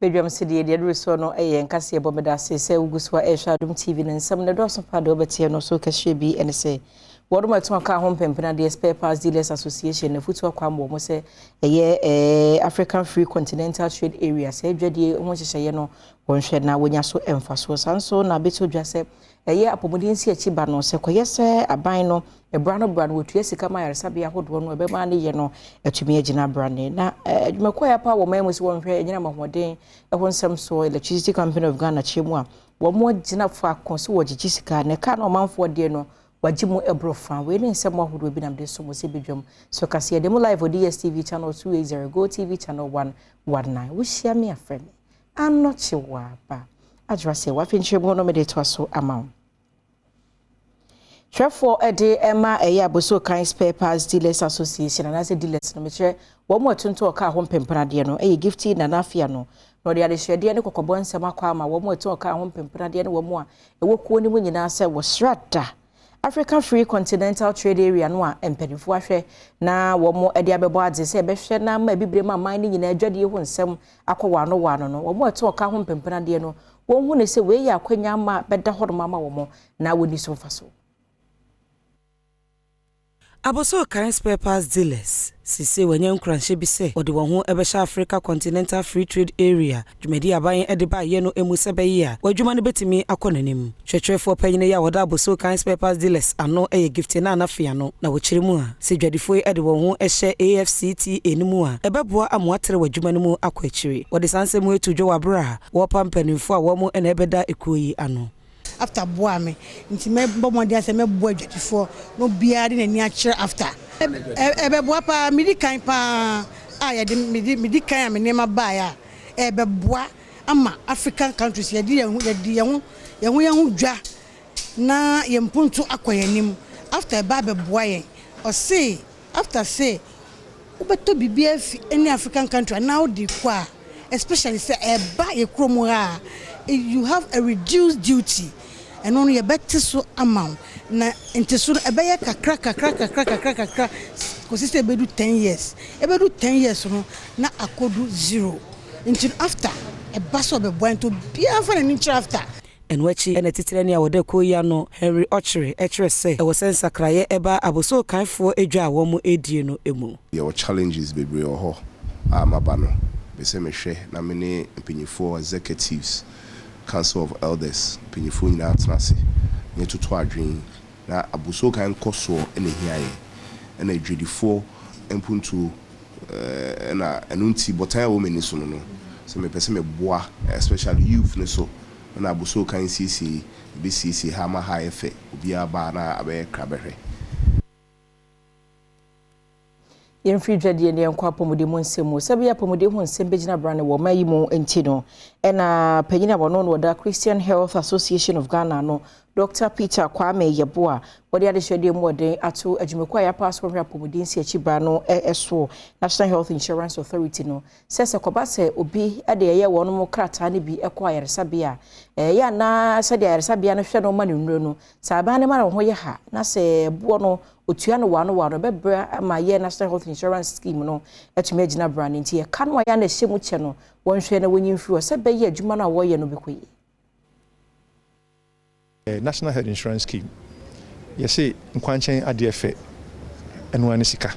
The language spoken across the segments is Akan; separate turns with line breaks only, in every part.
Badwam sɛdeɛ deɛ ɛduru soɔ no yɛ nkaseɛ bɔ meda ase sɛ wogu so a ɛrehwɛ Adom TV no nsɛm no dɔɔso paa deɛ wobɛteɛ no so kɛseɛ bi ne sɛ wɔnom ɛto aka ho mpempena Spare Parts Dealers Association na futu akɔ ama wɔn sɛ ɛyɛ African Free Continental Trade Area sɛ adwadie ho nhyehyɛeɛ no wɔnhwɛ na wɔnya so mfasoɔ. Saa nso na bɛto dwa sɛ ɛyɛ apɔmuden si akyi ba no sɛ kɔyɛ sɛ aban no ɛbra no bra no wɔtua sika ma ayaresabea ahodoɔ no ɛbɛma ne yɛ no atumi agyina brane. Na adwumakuo a yɛapa wɔ man mu sɛ wɔnhwɛ ɛnyina ahoɔden ɛho nsɛm so, Electricity Company of Ghana, kyerɛ mu a wɔn gyina faako so wɔgyegye sika na ɛka na ɔmanfoɔ deɛ no wagye mu ɛboro fa. Wei ne nsɛm ahodoɔ bi nam de so mo sɛ badwam so kaseɛ de mu live wɔ DSTV channel 280, Go TV channel 119. Wohyia me afrɛ me Anɔkye wɔ aba adwera sɛ wafe nkyerɛmu no mede toa so ama wo. Twerɛfoɔ de ɛma ɛyɛ Abossey Okai Spare Parts Dealers Association anaasɛ dealers no, mekyerɛ wɔn mu ɛtonto ɔkaa ho mpempenadeɛ no, ɛyɛ Gifty Nanafia no, na ɔde adehyɛdeɛ ne kɔkɔbɔ nsɛm akɔ ama wɔn mu ɛto ɔkaa ho mpempenadeɛ ne wɔn mu a ɛwɔ kuo no mu nyinaa sɛ wɔsra da African Free Continental Trade Area no a mpanimfoɔ ahwɛ na wɔn de abɛbɔ adze sɛ ɛbɛhwɛ na ama ebibire mu aman no nyinaa adwadie ho nsɛm akɔ wɔn ano no, wɔn a ɛto ɔka ho mpempenadeɛ no, wɔn hu ne sɛ wei yɛ akwanya ama bɛda hɔnom ama wɔn na wɔni so mfa so.
Abossey Okai Spare Parts Dealers sise wɔnyɛ nkuranhyɛ bi sɛ wɔde wɔn ho bɛhyɛ Africa Continental Free Trade Area dwumadi aban de baayɛ no mu sɛ bɛyɛ a wɔadwuma no bɛtumi akɔ n'anim. Twɛtwerɛfoɔ panyin yi a wɔda Abossey Okai Spare Parts Dealers ano yɛ Gifty Nana Fiano, na wɔkyerɛ mu a sɛ dwadifoɔ yi de wɔn ho hyɛ AfCFTA no mu a, ɛbɛboa ama wɔatrɛ wɔ adwuma no mu akɔ akyire. Wɔde saa nsɛm yi ato dwa wɔ abere a wɔrepa mpanimfoɔ a wɔn na ɛbɛda ekuo yi ano.
AfCFTA boa me nti mɛbɔ mmɔden sɛ mɛboa adwadifoɔ na obiara de n'ani akyerɛ AfCFTA. Ɛbɛboa paa. Medi kan paa a yɛde medi kan a me nneɛma baeɛ a ɛbɛboa ama African countries yɛde yɛn ho yɛde yɛn ho dwa na yɛn mponto akɔ yɛn anim. AfCFTA ɛba abɛboa yɛn. Ɔse AfCFTA se wobɛtɔ biribi afi any African country anaa wode kɔ a, especially sɛ ɛba yɛ kurom ha a, you have a reduced duty. Ɛno no yɛbɛte so ama wo na nte so no ɛbɛyɛ kakra kakra kakra kakra kakra kòsi sɛ ɛbɛdu 10 years. Ɛbɛdu 10 years no na akɔdu zero. Nti AfCFTA ɛba sɛ ɔbɛboa nti obiara fa n'ani kyerɛ AfCFTA.
Ɛno akyi ɛna titire a wɔda kuo yi ano, Henry Ɔkyere, ɛkyerɛ sɛ ɛwɔ sɛ nsakraeɛ ɛba Abossey Okaifoɔ adwa a wɔn edie no mu.
Yɛwɔ challenges bebree wɔ hɔ a maba no bɛ sɛ mehwɛ na me ne mpanyinfoɔ, executives, Council of Elders mpanyinfoɔ nyinaa tena ase na yɛtoto adwene na Abossey Okai nkɔsoɔ ɛna ehia yɛ ɛna adwadifoɔ mpuntuo ɛna ɛno nti bɔtan a ɛwɔ m'ani so no sɛ mepɛ sɛ meboa, especially youth ne so, ɛna Abossey Okai nsiesie ebesiesie ha ama ha ayɛ fɛ, obiara baa na abɛyɛ krabɛhwɛ.
Yɛmfiri dwadeɛ ne yɛnkɔ apɔmuden mu nsɛm mu. Sɛbi apɔmuden ho nsɛm bɛgyina bra ne wɔ ɔma yi mu nti no, ɛna panyin a wɔno no wɔda Christian Health Association of Ghana no, Dr Peter Kwame Yeboah, wɔde adehyɛdeɛ mu ɔden ato adwumakuo a yɛapa so wɔhwɛ apɔmuden si akyi bra no ɛso, National Health Insurance Authority no, sɛ kɔba sɛ obi de ɛyɛ wɔn mo krataa no bi kɔ ayaresabea a ɛyɛ anaa sɛdeɛ ayaresabea no hwɛ no ma no nnuro no, sɛ aban no ma no ho yɛ ha na sɛ boɔ no otua no wano wano, ɛbɛbrɛ ama yɛ National Health Insurance Scheme no atumi agyina bra no. Nti yɛka no a yɛ ana ɛhyɛ mu kyɛ no, wɔnhwɛ na wɔnyi mfiri hɔ sɛ bɛyɛ adwuma no a wɔreyɛ no bɛkɔ yie.
National Health Insurance Scheme, yɛse nkwankyɛn adeɛ fɛ ɛno ne sika.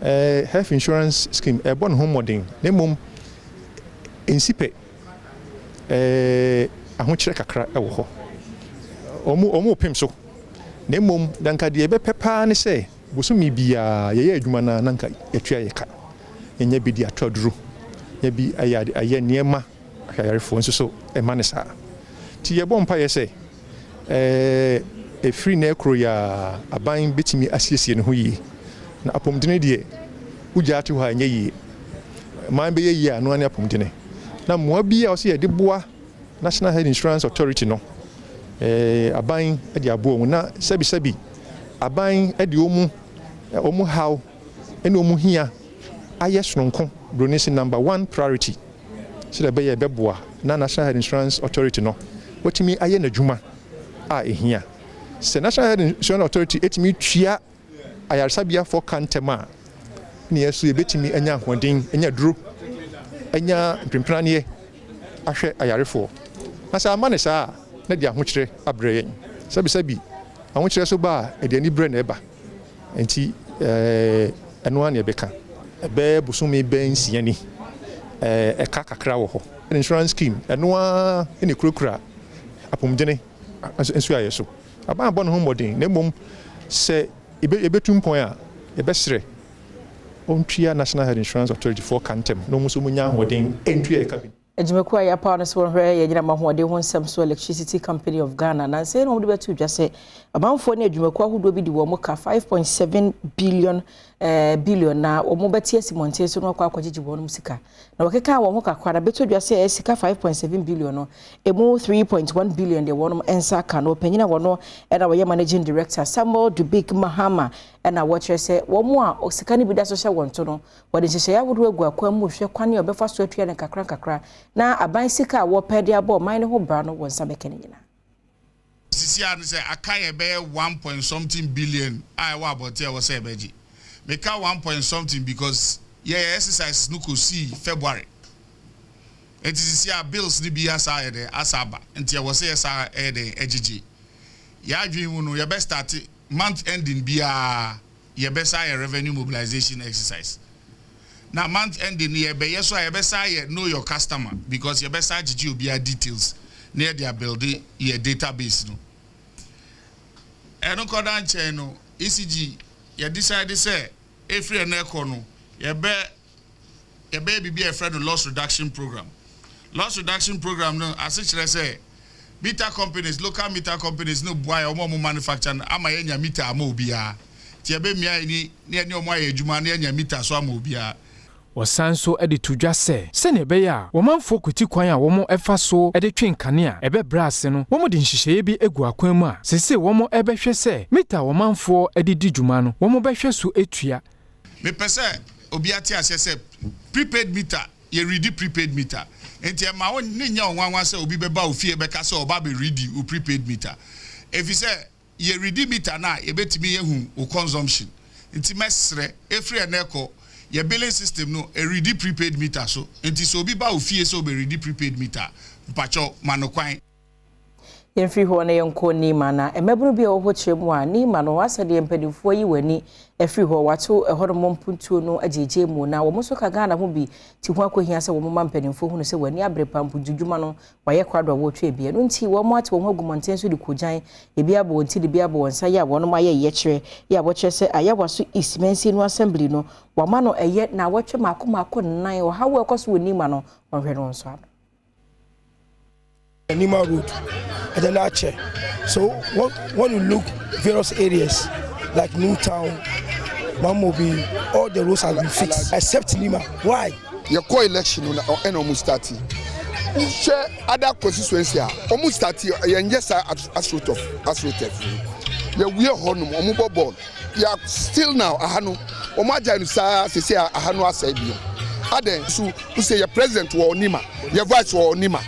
Health insurance scheme ɛbɔ ne ho mmɔden, na mmom nsi pɛ ahokyerɛ kakra ɛwɔ hɔ. Ɔmo pem so, na mmom na nka deɛ ɛbɛpɛ paa ne sɛ bosome biara yɛyɛ adwuma no a, na nka yɛtua yɛ ka, yɛnya bi de ato aduro, nya bi ayɛ ayɛ nneɛma ahwɛ ayarefoɔ nso so. Ɛma ne saa nti yɛbɔ mpaeɛ sɛ ɛfiri na ɛkoro yɛ a aban bɛtumi asiesie ne ho yie na apɔmudene deɛ wogya ate hɔ a ɛnyɛ yie. Man bɛyɛ yie a, noa ne apɔmudene na mmoa bi a ɔsɛ yɛde boa National Health Insurance Authority no, aban de aboa mu na sɛbisɛbi aban de wɔn haw ne wɔn hia ayɛ sononko, broni si number one priority, sɛdeɛ ɛbɛyɛ ɛbɛboa na National Health Insurance Authority no wɔtumi ayɛ n'adwuma a ɛhia. Sɛ National Health Insurance Authority ɛtumi tua ayaresabeafoɔ ka ntɛm a, ne yɛ so yɛbɛtumi anya ahoɔden, anya duro, anya mpempraneɛ. ahwɛ ayarefoɔ. Na sɛ amma no saa a, na ɛde ahokyerɛ abrɛ yɛn. Sɛbisɛbi, ahokyerɛ so ba a, ɛde aniberɛ na ɛba. Enti ɛno ara na yɛbɛka. Ɛbɛyɛ bosome bɛyɛ nsia ni, ɛka kakra wɔ hɔ. Insurance scheme, ɛno ara na ɛkurakura apomdene nsuaeɛ so. Aban abɔ ne ho mmɔden, na mmom sɛ yɛbɛtu mpɔn a, yɛbɛsrɛ ɔntua National Health Insurance Authority foɔ ka ntɛm na wɔn nso wɔnya ahoɔden ntua ɛka bi.
Adwumakuo a yɛapaw no sɛ wɔnhwɛ yɛn anyinam ahoɔden ho nsɛm so Electricity Company of Ghana nansa yi na wɔde bɛto dwa sɛ amanfoɔ ne adwumakuo ahodoɔ bi de wɔn ka 5.7 billion eh, billion na wɔn bɛte asi mmɔnten so na wɔakɔ akɔgyegye wɔn sika. Na wɔkekaa wɔn ho kakra na bɛto dwa sɛ sika 5.7 billion no emu 3.1 billion deɛ wɔn nsa aka no. Ɔpanyin a wɔn na wɔyɛ managing director Samuel Dubik Mahama na wɔkyerɛ sɛ wɔn a sika no bi da so hyɛ wɔn to no Wɔde nhyehyɛe ahodoɔ agu akwan mu rehwɛ kwan a wɔbɛfa so atua no nkakrankakra na aban sika a wɔrepɛ de abɔ ɔman no ho bra no wɔn nsa bɛka ne nyinaa.
Sisi ara no sɛ aka yɛ bɛyɛ one point something billion a ɛwɔ abɔnten a ɛwɔ sɛ yɛbɛgye. Meka one point something because yɛyɛ exercises no kɔsii February. Nti sisi a bills no bi asa ayɛ dɛn asa aba nti ɛwɔ sɛ yɛsa ɛyɛ dɛn ɛgyegye. Yɛn adwene mu no yɛbɛ start month ending biara yɛbɛsa ayɛ revenue mobilization exercise na month ending no yɛbɛyɛ so a yɛbɛsa ayɛ know your customer because yɛbɛsa agyegye obiara details na yɛde abuilde yɛ database no. Ɛno kɔda nkyɛn no ECG yɛ decide sɛ ɛfiri ɛnɛ kɔ no yɛbɛ yɛbɛyɛ biribi a yɛfrɛ no loss reduction program. Loss reduction program no ase kyerɛ sɛ meter companies, local meter companies no boa yɛn, wɔn a wɔn manufacture no ama yɛanya meter ama obiara. Nti yɛbɛmia yɛn ani na yɛne wɔn ayɛ adwuma na yɛanya meter so ama obiara.
Wɔsan nso de to dwa sɛ, sɛnea ɛbɛyɛ a wɔmanfoɔ kwati kwan a wɔfa so de twe nkanea a ɛbɛbrɛ ase no, wɔde nhyehyɛeɛ bi agu akwan mu a seesei wɔrebɛhwɛ sɛ mita a wɔmanfoɔ de di dwuma no, wɔbɛhwɛ so atua.
Mepɛ sɛ obiara te aseɛ sɛ prepaid meter, yɛ readi prepaid meter. Nti ɛmma wo ne nyɛ wo nwanwa sɛ obi bɛba wo fie bɛka sɛ ɔba abɛ readi wo prepaid meter. Efisɛ yɛ readi meter no a yɛbɛtumi ahu wo consumption. Nti mɛsrɛ, ɛfiri ɛnnɛ rekɔ, yɛ billing system no ɛreadi prepaid meter so. Nti sɛ obi ba wo fie sɛ ɔbɛ readi prepaid meter a, mpakyɛw ma no kwan.
Yɛmfiri hɔ na yɛnkɔ Nima, na mmabunu bi a wɔwɔ hɔ kyerɛ mu a, Nima no, asɛ deɛ mpanimfoɔ ayi wɔn ani afiri hɔ, wɔato ɛhɔnom mpuntuo no agyeegyee mu, na wɔn nso ka Ghana ho bi, ti ho akɔhia sɛ wɔma mpanimfoɔ hunu sɛ wɔn ani abere paa mpuntudwuma no, wɔayɛ krado a wɔretwa ebi. Ɛno nti, wɔn ate wɔn ho agu mmɔnten so de koogyan, ebi abɔ wɔn ti de bi abɔ wɔn nsa, yɛ a wɔnom ayɛ yɛkyerɛ, yɛ a wɔkyerɛ sɛ Ayawaso East Mansin no Assembly no, wɔama no ɛyɛ naawɔtwe mmaako mmaako nnan, ɔhaw a ɛkɔ so wɔ Nima no, wɔnhwɛ no nso ano.
Nima Road, and then Ache. So when, when you look various areas like New Town, Mamobi, all the roads have been fixed except Nima. Why?
yɛkɔ election no na ɛna ɔmo start wohwɛ other constituency a ɔmo start yɛnyɛ saa astroturf astroturf yɛwie hɔ nom ɔmo bɔ bɔɔl yɛ still now aha no ɔmo agyae no saa sese a aha no asɛe bio adɛn so wosɛ yɛ president wɔ Nima yɛ vice wɔ Nima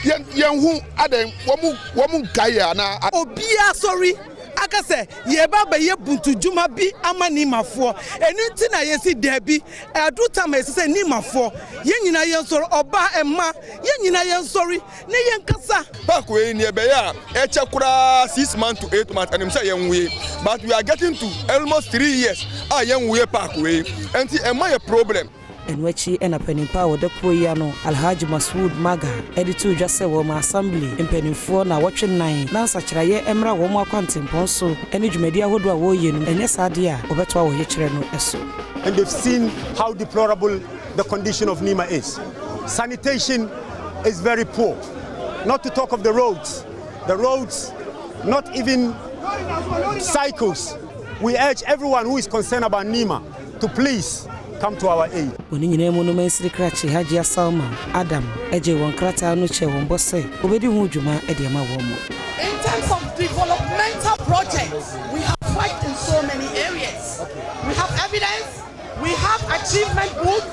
yɛn yɛn ho adɛn wɔn wɔn nkae yɛ anaa.
Obiara sɔre aka sɛ yɛreba abɛyɛ buntudwuma bi ama Nimafoɔ. Ɛno nti na yɛsi daabi, aduru tam a ɛsɛ sɛ Nimafoɔ, yɛn nyinaa yɛnsɔre, ɔbaa, mmaa, yɛn nyinaa yɛnsɔre na yɛnkasa.
Park wei neɛ ɛbɛyɛ a ɛkyɛ koraa six months to eight months ɛnim sɛ yɛnwoe but we are getting to almost 3 years a yɛnwoe park wei ɛnti ɛma yɛ problem.
Ɛno akyi ɛna panin pa a wɔda kuo yi ano, Alhaji Masud Maga, de too dwa sɛ wɔma assembly mpanimfoɔ na wɔtwe nan na nsakyeraeɛ mmra wɔn akwantempɔn so ne dwumadi ahodoɔ a wɔreyɛ no, ɛnyɛ saa deɛ a wɔbɛtoa wɔ yɛkyerɛ no so.
And they've seen how deplorable the condition of Nima is. Sanitation is very poor. Not to talk of the roads. The roads, not even cycles. We urge everyone who is concerned about Nima to please come to our aid.
Wɔn nyinaa mu no, mansini krakye Hajia Salma Adam gye wɔn krataa no kyɛ wɔn bɔ sɛ wɔbɛdi ho dwuma de ama wɔn mu.
In terms of developmental projects, we have worked in so many areas. We have evidence, we have achievement book.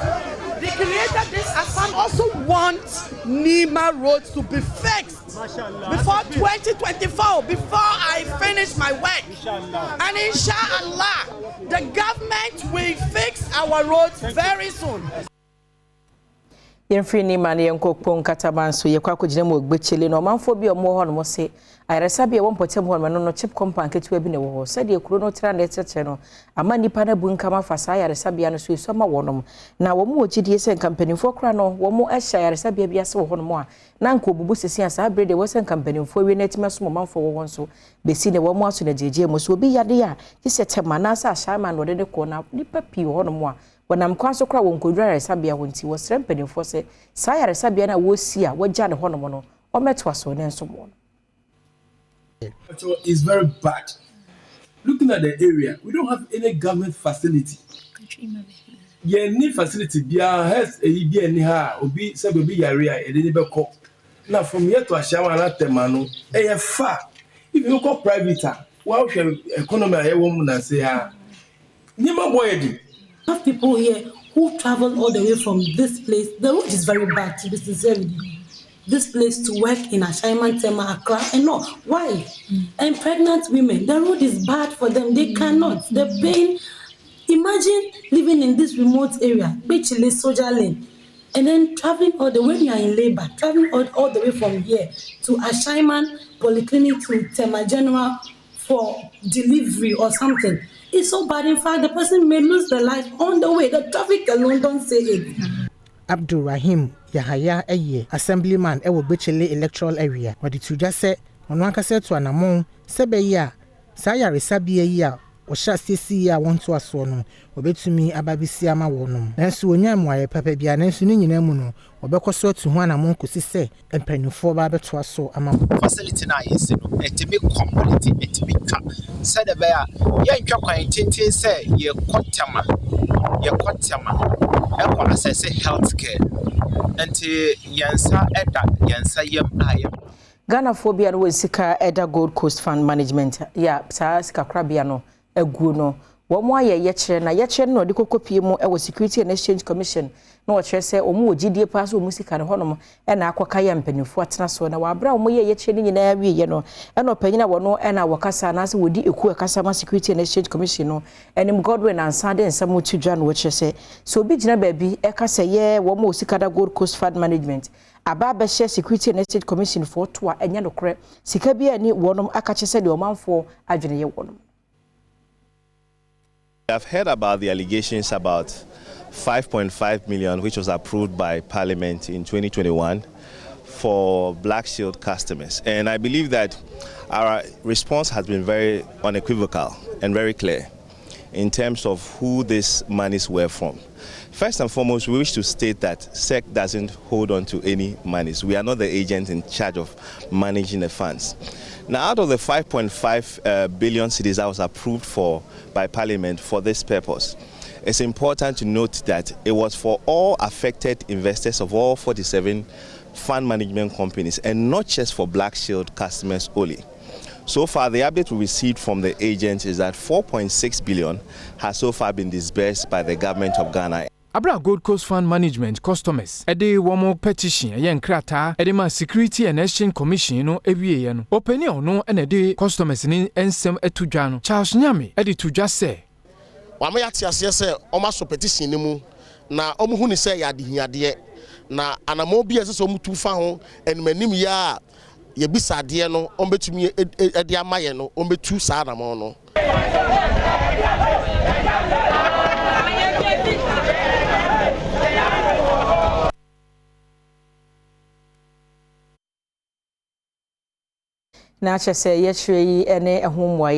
They created this assembly. Also want Nima roads to be fixed before 2024, before I finish my work. And inshallah, the government will fix our roads very soon.
Yɛmfiri Nima na yɛnkɔ Kpong Kataman so, yɛkɔ akɔgyina mu wɔ Gbekyele na ɔmanfoɔ bi a wɔwɔ hɔ nom se ayaresabea a ɛwɔ mpɔtam hɔ nom ɛno no chip compound ketewa bi na ɛwɔ hɔ. Sɛdeɛ kuro no tra na ɛtrɛtrɛ no ama nnipa no abunkam afa saa ayaresabea no so ɛsu ama wɔnom. Na wɔn wɔ gyidie sɛ nka mpanimfoɔ koraa no wɔn hyɛ ayaresabea bi ase wɔ hɔ nom a na anka wɔbubu sese a saa berɛ deɛ ɛwɔ sɛ nka mpanimfoɔ awie na atumi asom ɔmanfoɔ wɔ hɔ nso bɛsi nnɛ wɔn aso no agyinagyina mu. Sɛ obi yadeɛ a gye sɛ Tema anaasɛ Ashaiman na wɔde no kɔ na nnipa pii wɔ hɔ nom a Wɔnam kwan so koraa wɔnkɔduru ayaresabea hɔ nti, wɔsrɛ mpanimfoɔ sɛ saa ayaresabea no a wɔresi a wɔagya no hɔnom no, wɔmmɛtoa so na ɛnsom wɔn.
So it's very bad looking at the area we don't have any government facility yɛn ni facility biara health eyi bi ɛni ha a obi sɛbi obi yare a yɛde ne bɛkɔ na from here to Ashaiman ana Tema no ɛyɛ far if you kɔ private a wɔahwɛ economy a yɛwɔ mu na se ha Nneɛma bɔ yɛ den.
Have people here who travel all the way from this place, the road is very bad to be sincere with you, this place to work in Ashaiman, Tema, Accra and all, why? And pregnant women, the road is bad for them, they cannot, the pain, imagine living in this remote area, Bechile, Soldier Lane, and then traveling all the way when you are in labor, traveling all, all the way from here to Ashaiman Polyclinic to Tema General for delivery or something. It's so bad. In fact, the person may lose their life on the way. The traffic alone don't say it.
Abdul Rahim Yahaya yɛ Assemblyman wɔ Gbechele Electoral Area. Ɔde too dwa sɛ ɔno ankasa atu anamɔn sɛ ɛbɛyɛ a saa ayaresabea yi a wɔhyɛ aseɛ sii a wɔntoa soɔ no, wɔbɛtumi aba abɛsi ama wɔnom. Nanso wɔnyaa mmuaeɛ papa biara. Nanso ne nyinaa mu no, wɔbɛkɔ so atu ho anamɔn kɔsi sɛ mpanimfoɔ ba abɛtoa so ama wɔn.
Facility no a yɛasi no, ɛtumi complete, ɛtumi twa sɛdeɛ ɛbɛyɛ a yɛntwa kwan tenten sɛ yɛkɔ Tema, yɛkɔ Tema ɛkɔ asɛse health care. Nti yɛn nsa da yɛn nsa yam a yɛ.
Ghanafoɔ bi a na wɔn sika da Gold Coast Fund Management yɛ a saa sikakorabea no aguo no, wɔn ayɛ yɛkyerɛ na yɛkyerɛ no na wɔde kɔkɔpie mu wɔ Security and Exchange Commission na wɔkyerɛ sɛ wɔn wɔ gyidie paa sɛ wɔn sika no hɔnom na akɔka yɛ mpanimfoɔ atena soɔ na wɔ aberɛ a wɔyɛ yɛkyerɛ no nyinaa wieɛ no ɛna ɔpanyin a wɔno na wɔkasa anaasɛ wɔdi ekuo a ɛkasa ma Security and Exchange Commission no anim Godwin Ansah de nsɛm to dwa na wɔkyerɛ sɛ sɛ obi gyina baabi ɛka sɛ yɛ wɔn wɔ sika da Gold Coast Fund Management aba abɛhyɛ Security and Exchange Commission foɔ to a ɛnyɛ nokorɛ, sika biara nni wɔnom akakye sɛdeɛ ɔmanfoɔ adwene yɛ wɔnom.
I've heard about the allegations about 5.5 million which was approved by Parliament in 2021 for Black Shield customers. And I believe that our response has been very unequivocal and very clear in terms of who these monies were from. First and foremost, we wish to state that SEC doesn't hold on to any monies. We are not the agent in charge of managing the funds. Now, out of the 5.5 billion cedis that was approved for by Parliament for this purpose, it's important to note that it was for all affected investors of all 47 fund management companies and not just for Black Shield customers only. So far, the update we received from the agents is that 4.6 billion has so far been disbursed by the government of Ghana.
Bere a Gold Coast Fund Management customers de wɔn petition, ɛyɛ nkrataa, de maa Security and Exchange Commission no wieeɛ no, ɔpanin a ɔno na ɛde customers no nsɛm to dwa no, Charles Nyame de to dwa sɛ,
Wama yɛate aseɛ sɛ wɔasɔ petition no mu na wɔhu no sɛ ɛyɛ adehiadeɛ na anammɔn bi a ɛsɛ sɛ wɔtu fa ho animanim yi ara a yɛbisa adeɛ no wɔbɛtumi de ama yɛn no, wɔbɛtu saa anammɔn no.
Na kyerɛ sɛ yɛkyerɛ yi ne ɛho mmuaeɛ.